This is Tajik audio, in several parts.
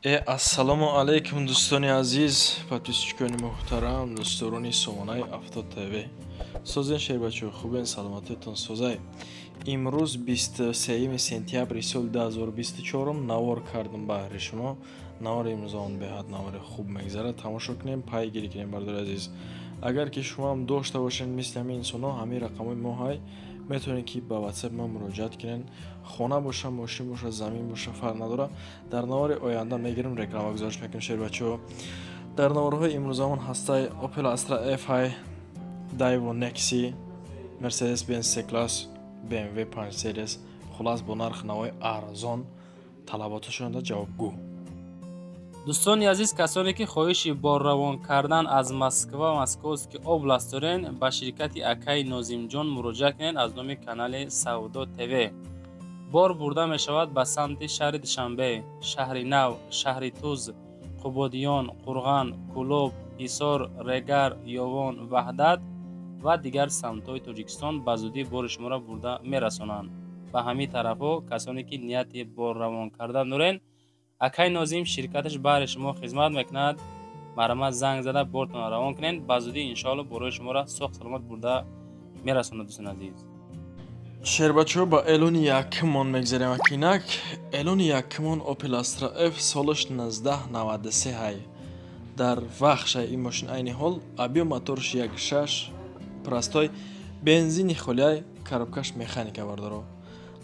Ассалому алайкум, дӯстони азиз, подписчикони муҳтарам, дӯстдорони сомонаи Авто ТВ. Созен, шербачаҳо, хубен, саломатиятон созай. Имрӯз 23 сентябри соли 2024 навор кардам баҳри шумо. Навори имрӯзаон беҳад навори хуб мегзарад. Тамошо кунем, пайгирӣ кунем, бардори азиз. Агар ки шумоам дошта бошед мисли ҳамин инсонҳо, ҳамин рақамҳои мо ҳай, метавонед ки ба WhatsApp мо муроҷиат кунед. Хона боша, мошин боша, замин боша, фарқ надорад. Дар навори оянда мегирем, реклама гузориш мекунем, шербачаҳо. Дар наворҳои имрӯзамон ҳастаи Opel Astra F ҳай, Daewoo Nexia, Mercedes Benz C-Class, BMW 5 Series, хулас бо нархи навои арзон талаботашонда ҷавобгӯ. Дӯстони азиз, касоне ки хоҳиши борравон кардан аз Москва, Московский область дорен, ба ширкати акаи Нозимҷон муроҷиат кунед. Аз номи канали Савдо ТВ бор бурда мешавад ба самти шаҳри Душанбе, Шаҳри Нав, Шаҳри Туз, Қубодиён, Қурған, Кӯлоб, Ҳисор, Регар, Ёвон, Ваҳдат ва дигар самтҳои Тоҷикистон. Ба зудӣ бори шуморо бурда мерасонанд ба ҳамин тарафҳо. Касоне ки нияти борравон кардан дорен, акай Нозим ширкаташ баҳри шумо хизмат мекунад. Марҳамат, занг зада бортонро равон кунед. Ба зудӣ, иншоалло, борои шуморо соғ саломат бурда мерасонад, дӯстони азиз. Шербачаҳо, ба эълони якумон мегзарем. Акинак эълони якумон Opel Astra F, солаш 1993 ҳай. Дар вахшай ин мошин айни ҳол, объём моторш 1.6 простой, бензини холиай, коробкаш механика, бардоро.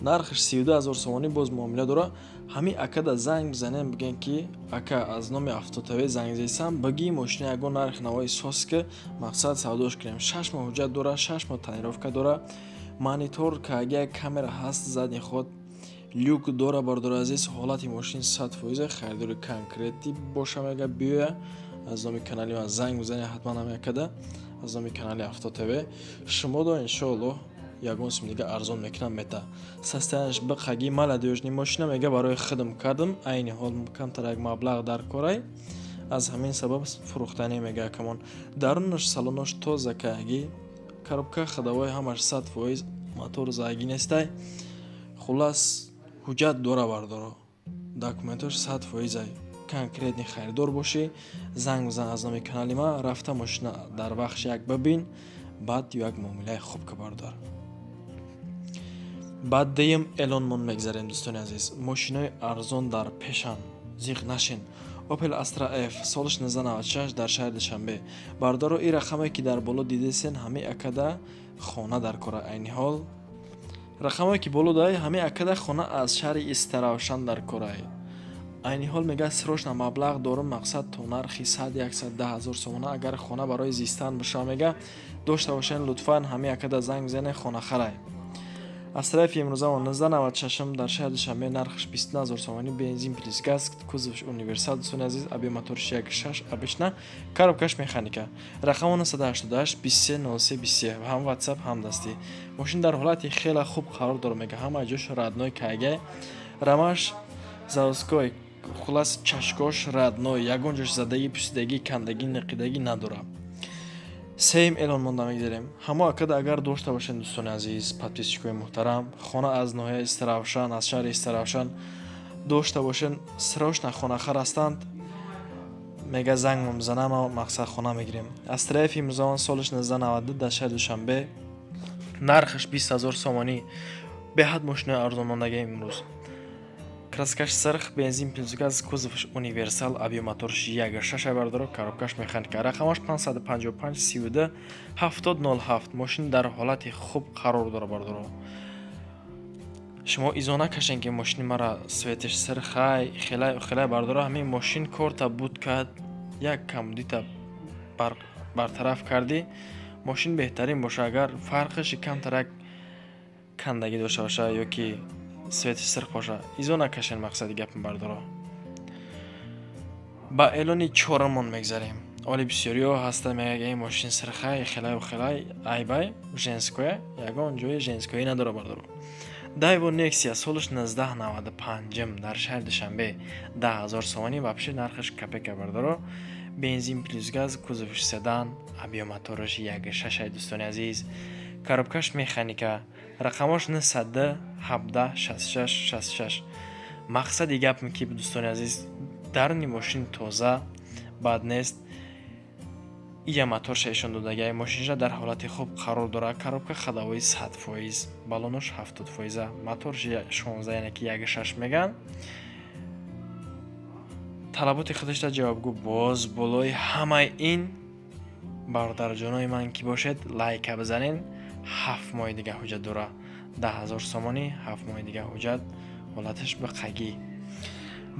Нархаш 32 000 сомонӣ, боз муомила дора. Ҳамин акада занг бизанем, бигӯем ки ака, аз номи Авто ТВ занг зесам, баги мошина ягон нархи навои сос ки мақсад савдош кунем. 6 моҳ ҳуҷҷат дора, 6 моҳ тонировка дора, монитор кага, камера ҳаст, задний ход, люк дора, бардори азиз. Ҳолати мошин 100%. Харидори конкретный боша, мега, биёя, аз номи канали ман занг бизанед ҳатман ҳамин акада, аз номи канали Авто ТВ. Шумо до, иншоаллоҳ, ягон сум дига арзон мекунам, мета. Состоянияш биқаги, молодёжный мошина, мега, барои хидм кардам, айни ҳол камтар як маблағ дар корай, аз ҳамин сабаб фурӯхтанӣ, мега акамон. Дарунаш, салонош тоза каги, коробка ходовой ҳамаш 100%, мотор заги нестай. Хулас, ҳуҷҷат дора, бардоро, документош 100%ай. Конкретный харидор бошӣ, занг бизан аз номи канали ма, рафта мошина дар вахш як бибин, баъд як муомилаи хуб ка, бародар. Баъд дуюм эълонмон мегзарем, дӯстони азиз. Мошинои арзон дар пешан, зиқ нашин. Opel Astra F, солаш 1996, дар шаҳри Душанбе. Бародаро, ин рақаме ки дар боло дидесен, ҳамин акада хона дар кора айни ҳол. Рақамое ки боло дай, ҳамин акада хона аз шаҳри Истаравшан дар корай айни ҳол. Мега, срочно маблағ дорум, мақсад то нархи 100-110 ҳазор сомона, агар хона барои зистан боша, мега, дошта бошен, лутфан ҳамин акада занг бизанед, хонахарай. Астра Ф имрӯзамо 1996, дар шаҳри Душанбе, нархаш 29 000 сомонӣ, бензин плюс газ, кузовш универсал, дӯстони азиз, объём моторш 1.6 обычно, коробкаш механика. Рақамо 988 23 03 23, ҳам WhatsApp, ҳам дастӣ. Мошин дар ҳолати хеле хуб қарор дорад, мега, ҳама ҷош родной кайгай, рамаш заводской, хулас чашкош родной, ягон ҷош задагӣ, пусидагӣ, кандагӣ, нақидагӣ надорад. Сеюм эълон монда мегзарем. Ҳамо акада агар дошта бошед, дӯстони азиз, подписчикои муҳтарам, хона аз ноҳияи Истаравшан, аз шаҳри Истаравшан дошта бошед, срочно хонахар ҳастанд, мега, занг мезанам, мақсад хона мегирем. Астра Ф имрӯзамон солаш 1992, дар шаҳри Душанбе, нархаш 20 000 сомонӣ. Беҳад мошинои арзон мондагием имрӯз. Краскаш сирх, бензин плюс газ, кузовш универсал, объём моторш 1.6, бардоро, коробкаш механика. Рақамаш 555 32 70 07. Мошин дар ҳолати хуб қарор дора, бардоро. Шумо изо накашен ки мошини мара светиш сирхай, хелай хелай, бардоро. Ҳамин мошин корта буд кард, як камбудита бартараф кардӣ, мошин беҳтарин боша. Агар фарқаши камтар як кандагӣ дошта боша ё ки свети сирх боша, изо накашен. Мақсади гапим, бардоро, ба эълони чорумон мегзарем. Оли бисёриҳо ҳаста, мегӯяд, ин мошин сирхай, хелаю хелай, айбай, женское. Ягон ҷои женское надора, бардоро. Daewoo Nexia, солаш 1995, дар шаҳри Душанбе, 10 000 сомонӣ, вообще нархаш копейка, бардоро. Бензин плюс газ, кузовш седан, объём мотораш 1.6, дӯстони азиз, коробкаш механика. Рақамош 917 66 66. Мақсади гапм ки, дӯстони азиз. Даруни мошин тоза, бад нест. Ия моторша ишон додагиай. Мошинша дар ҳолати хуб қарор дорад. Коробка ходовой 100%, баллонош 70%, моторш 16, яъне ки 1,6 меган. Талаботи худашда ҷавобгӯ. Боз болои ҳамаи ин, бародарҷонои ман ки бошед, лайка бизанед. 7 моҳи дига ҳуҷҷат дора, 10 000 сомонӣ, 7 моҳи дига ҳуҷҷат, ҳолаташ биқагӣ.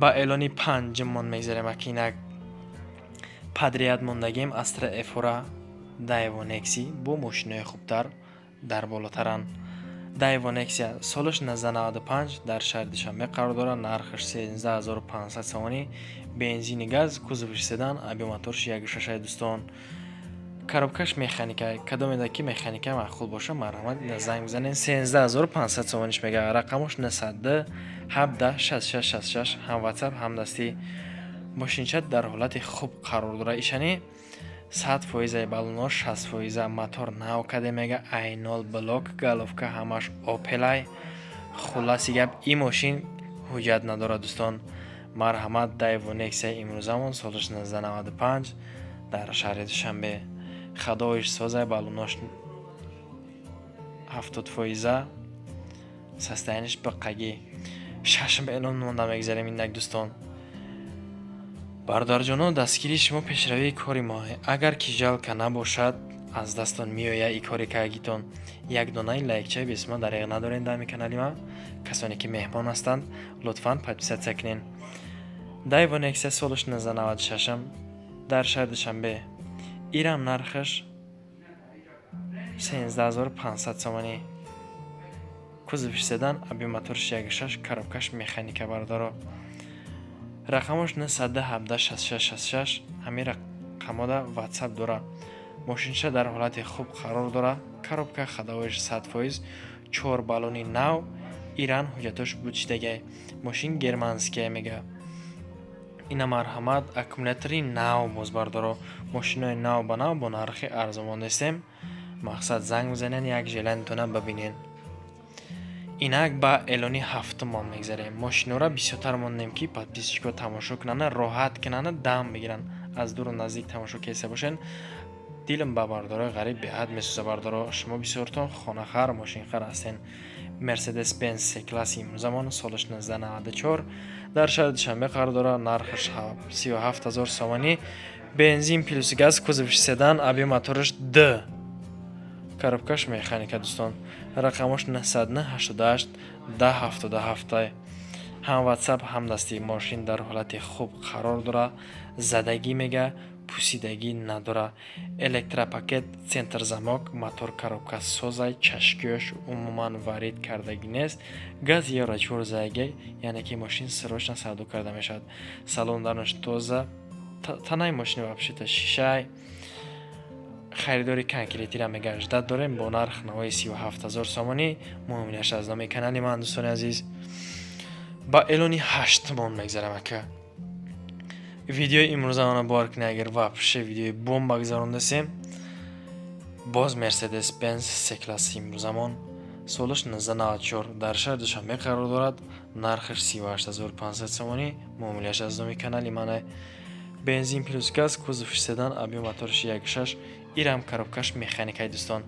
Ба эълони панҷуммон мегзарем. Акинак подряд мондагим Астра Эфора, Дайво, Некси бо мошинои хубтар дар болотаранд. Дайво Нексия солаш 1995, дар шаҳри Душанбе қарор дорад. Нархаш 13 500 сомонӣ, бензини, газ, кузовиш седан, объём моторш 1,6. Дӯстон, коробкаш механика. Кадомеда ки механика маъқул боша, марҳамат, занг бизанед. 13 500 сомониш мега. Рақамош 902 17 66 66, ҳам Ватсап, ҳам дастӣ. Мошинча дар ҳолати хуб қарор дорад. Ишани 100%-аи, баллоно 60%, мотор нав каде мега, айнол блок, головка ҳамаш Опелай. Хулласи гап, ин мошин ҳуҷҷат надорад. Дӯстон, марҳамат, Дайво Нексия имрӯзамон солаш 1995, дар шаҳри Душанбе. Ходовойш созай, баллонош 70%, состояниш биқагӣ. Шашум эълон монда мегзарем инак. Дӯстон, бародарҷоно, дастгирии шумо пешравии кори мо. Агар ки жалко набошад, аз дастон меояд и кори кагитон, як донаи лайкчаи бесума дареғ надорем. Дами канали ма касоне ки меҳмон ҳастанд, лутфан подписаться кунед. Дайво Нексия солаш 1996, дар шаҳри Душанбе. Ирам нархаш 13 500 сомонӣ, кузовиш седан, объём моторш 1,6, коробкаш механика. Бардоро, рақамош 917 66 66, ҳамин рақамода Ватсап дора. Мошинча дар ҳолати хуб қарор дора. Коробка ходовойш 100%, чор баллони нав. Иран ҳуҷҷатош бучидагай. Мошин германския мега. Ина марҳамат, аккумулятори нав. Боз, бардоро, мошинои нав ба нав бо нархи арзон мондастем. Мақсад, занг бизанед, як желаниятона бибинед. Инак ба эълони ҳафтумон мегзарем. Мошинора бисёртар мондем, ки подписчикҳо тамошо кунанд, роҳат кунанд, дам бигиранд. Аз дуру наздик тамошо кеса бошед. Дилам ба бардорои ғариб беҳад месӯза. Бардоро, шумо бисёртон хонахар, мошинхар ҳастен. Мерседес Бенз С класси имрӯзамон солаш 1994, дар шаҳри Душанбе қарор дорад. Нархаш 37 000 сомонӣ, бензин плюс газ, кузовиш седан, объём мотораш д, коробкаш механика. Дӯстон, рақамош 988 10 77, ҳам Ватсап, ҳам дастӣ. Мошин дар ҳолати хуб қарор дорад. Задагӣ мега, пусидагӣ надорад. Электропакет, центр замок, мотор, коробка созай, чашкиёш умуман варид кардагӣ нест. Газ евро 4 заягӣ, яъне ки мошин срочно савдо карда мешавад. Салон дарунаш тоза, танаи мошини вообще-то шишай. Харидори конкретира мега ждать дорем бо нарх навои 37 000 сомонӣ. Муомилаш аз номи канали ман. Дӯстони азиз, ба эълони ҳаштумон мегзарам. Ака, видеои имрӯзаона бовар кунед, агар вообще видеои бомба гузарондасем. Боз Мерседес Бенз С класси имрӯзамон солаш 1994, дар шаҳри Душанбе қарор дорад. Нархаш 38 500 сомонӣ. Муомилаш аз номи канали мана. Бензин плюс газ, кузовш седан, объём моторш 1,6. Ирам коробкаш механикаи. Дӯстон,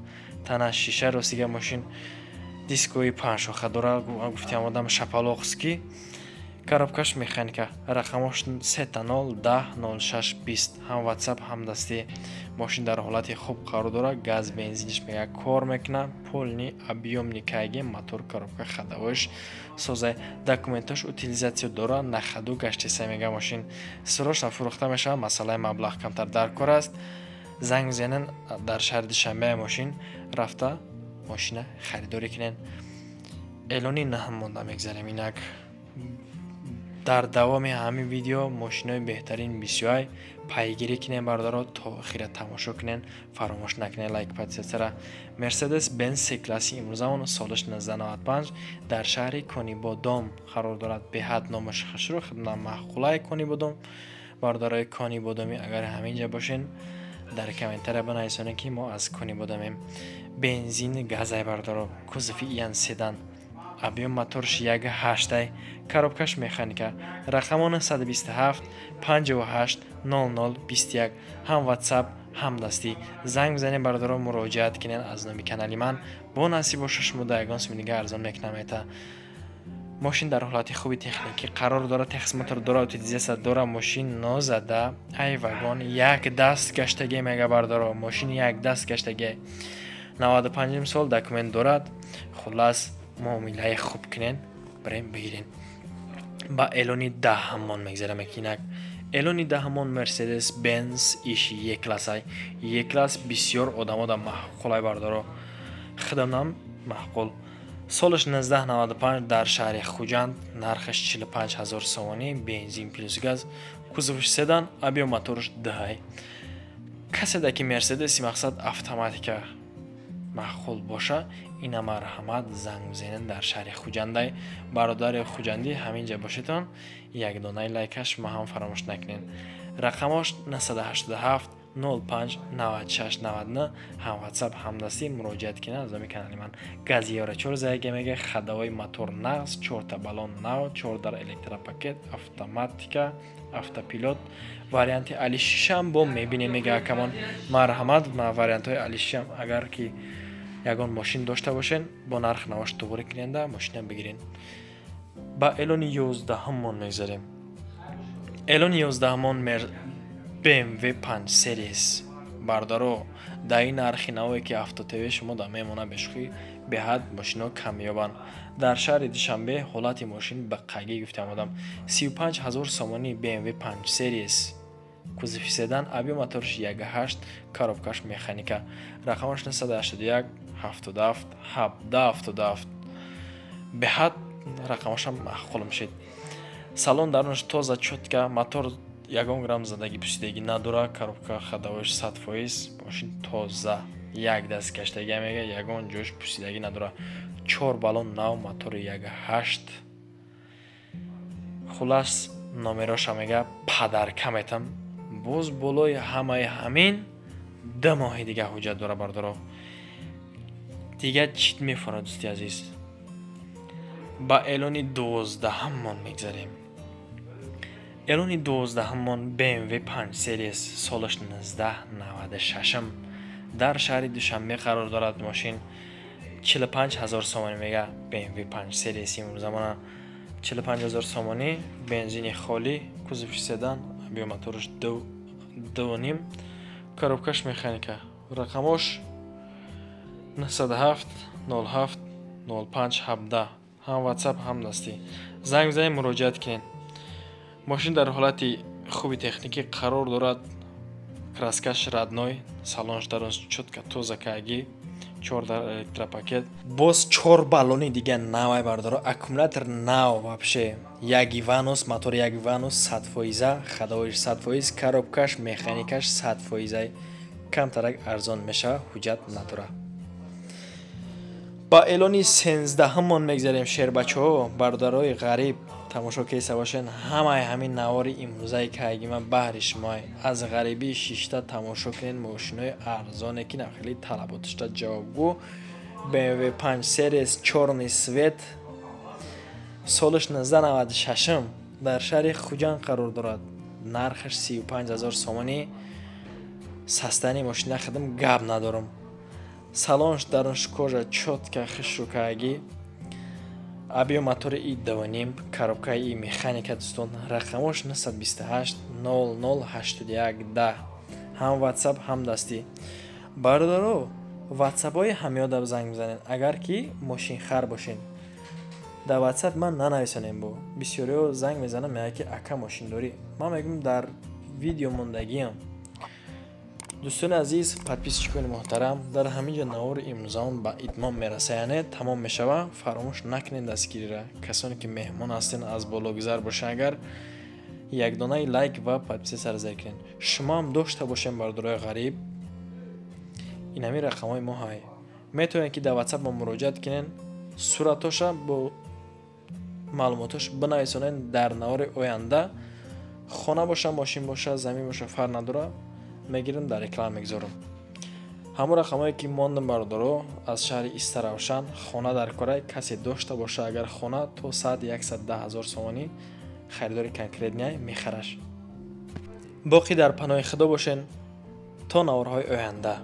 тана шиша. Ростига, мошин дискои панҷшоха дора. Гуфтиам, одам шапалоқски. Коробкаш механика. Рақамош 000 10 06 20, ҳам Ватсап, ҳам дастӣ. Мошин дар ҳолати хуб қарор дорад. Газ, бензиниш мега кор мекунад, полный объёмный кайги, мотор, коробка ходовойш созай, документош утилизация дора, на ходу гаштеса мега. Мошин срочно фурӯхта мешавад, масъалаи маблағ камтар дар кор аст. Занг бизанед, дар шаҳри Душанбе мошин рафта, мошина харидорӣ кунед. Эълони наҳм монда мегзарем. Инак дар давоми ҳамин видео мошинои беҳтарин бисёрай. Пайгирӣ кунем, бародаро, то охира тамошо кунен. Фаромӯш накунед лайк, подписаться. Мерседес Бенз С класси имрӯзамон солаш 1995, дар шаҳри Конибодом қарор дорад. Беҳад номаш хушрӯ, маъқулай Конибодом. Бародарои Конибодомӣ, агар ҳамин ҷа бошен, дар комментария бинависонед, ки мо аз Конибодомем. Бензин, газай, бародаро, кузови иян седан. Объём моторш 1,8, коробкаш механика. Рақамо 927 58 00 21, ҳам WhatsApp, ҳам дастӣ. Занг бизанед, бародаро, муроҷиат кунед аз номи канали ман. Бо насиб боша, шумо да ягон суми дига арзон мекунам эта. Мошин дар ҳолати хуби техникӣ қарор дорад, техосмотр дорад, утилизация дорад, мошин нозада, ай вагон як даст гаштагӣ мега, бародаро, мошин як даст гаштагӣ. 95 сол, документ дорад. Хуллас, муомилаи хуб кунед, бирем бигирен. Ба эълони даҳамон мегзарам. Инак, эълони даҳамон Мерседес Бенз иш Е классай. Е класс бисёр одамода маъқулай, бардоро, хидамнам маъқул. Солаш 1995, дар шаҳри Хуҷанд, нархаш 45 ҳазор сомонӣ, бензин плюс газ, кузовш седан, объём моторш 2. Каседа ки Мерседеси мақсад автоматика маъқул боша, ина марҳамат, занг бизанед, дар шаҳри Хуҷандай. Бародари хуҷандӣ ҳамин ҷа бошедон, як донаи лайкаш ма ҳам фаромӯш накунед. Рақамош 987 05 96 99, ҳам WhatsApp, ҳам дастӣ. Муроҷиат кунед аз номи канали ман. Газ евро 4 заяге мега, ходовой мотор нағз, чорта баллон нав, чордар электропакет, автоматика, автопилот. Варианти алишишам бо мебинем, мега акамон. Марҳамат, вариантҳои алишишам, агар ки ягон мошин дошта бошен, бо нарх навош туғрӣ куненда мошина бигирен. Ба эълони 11-ҳамон мегзарем. Эълони 11-ҳамон BMW 5 Series. Бардаро, дар ин нархи навое ки Авто ТВ шумо да мемона, бешухӣ, беҳад мошино камёбанд. Дар шаҳри Душанбе, ҳолати мошин ба қайгӣ гуфтам одам. 35 ҳазор сомонӣ BMW 5 Series, кузови седан, объём моторш 1,8, коробкаш механика. Рақамаш 981 77 17 77. Беҳад рақамашам маъқул мешид. Салон дарунаш тоза, чётко, мотор ягон грамм задагӣ пусидагӣ надора, коробка ходовош 100%, мошин тоза, як даст гаштагӣ мега, ягон ҷош пусидагӣ надора, чор баллон нав, мотори 1,8. Хуллас, номероша мега подарка метам. Боз болои ҳамаи ҳамин 2 моҳи дига ҳуҷҷат дора. Бардоро, дига чит мефорад, дӯсти азиз. Ба эълони 12-ҳаммон мегзарем. Эълони 12-ҳаммон BMW 5 Series, солаш 1996, дар шаҳри Душанбе қарор дорад мошин. 45 ҳазор сомонӣ мега BMW 5 Series имрӯзамона, 45 ҳазор сомонӣ, бензини холӣ, кузови седан, объём моторш 2,5, коробкаш механика. Рақамош 907 07 05 17, ҳам WhatsApp, ҳам дастӣ. Занг бизанед, муроҷиат кунед. Мошин дар ҳолати хуби техникӣ қарор дорад, краскаш родной, салонш дарунаш чётко тоза кагӣ, чордар электропакет, боз чор баллони дига навай, бардоро, аккумулятор нав, вообще як Ванос, мотор як Ванос, 100%, ходовоиш 100%, коробкаш механикаш 100%. Камтарак арзон мешавад, ҳуҷҷат надорад. Ба эълони 13-ҳамон мегзарем. Шербачаҳо, бародарои ғариб тамошо кеса бошен, ҳамаи ҳамин навори имрӯзаи кайгима баҳри шумои. Аз ғарибӣ шишта тамошо кунед мошинои арзоне ки хеле талаботашта ҷавобгӯ. BMW 5 Series, чёрный цвет, солаш 1996, дар шаҳри Хуҷанд қарор дорад, нархаш 35 ҳазор сомонӣ. Састани мошина хидм гап надорам. Салонш дарунш кожа, чётко хушрӯкагӣ, объём мотори и 2,5, коробкаи и механика. Дӯстон, рақамош 928 00 81 10, ҳам WhatsApp, ҳам дастӣ. Бародаро, ватсапҳои ҳамёда занг бизанед, агар ки мошинхар бошед. Дар WhatsApp ман нанависонем. Бо бисёриҳо занг мезанам, мегӯяд ки ака, мошин дорӣ? Ман мегӯям, дар видео мондагиам. Дӯстони азиз, подписчикони муҳтарам, дар ҳамин ҷо навори имрӯзаон ба итмом мерасад, яъне тамом мешавад. Фаромӯш накунед дастгирира. Касоне ки меҳмон ҳастен, аз боло гузар бошед, агар якдонаи лайк ва подписаться зер кунед. Шумо ҳам дошта бошем, бародарои ғариб, ин ҳамин рақамҳои мо ҳай, метавонед ки дар WhatsApp мо муроҷиат кунед, суратоша бо маълумотош бинависонед. Дар навори оянда хона боша, мошин боша, замин боша, фарқ надора, мегирам, дар реклама мегузорам. Ҳамон рақамҳое ки мондам, бародаро, аз шаҳри Истаравшан хона дар корай, касе дошта боша агар хона, то 100-110 ҳазор сомонӣ харидори конкретный мехараш. Боқӣ дар паноҳи Худо бошен то наворҳои оянда.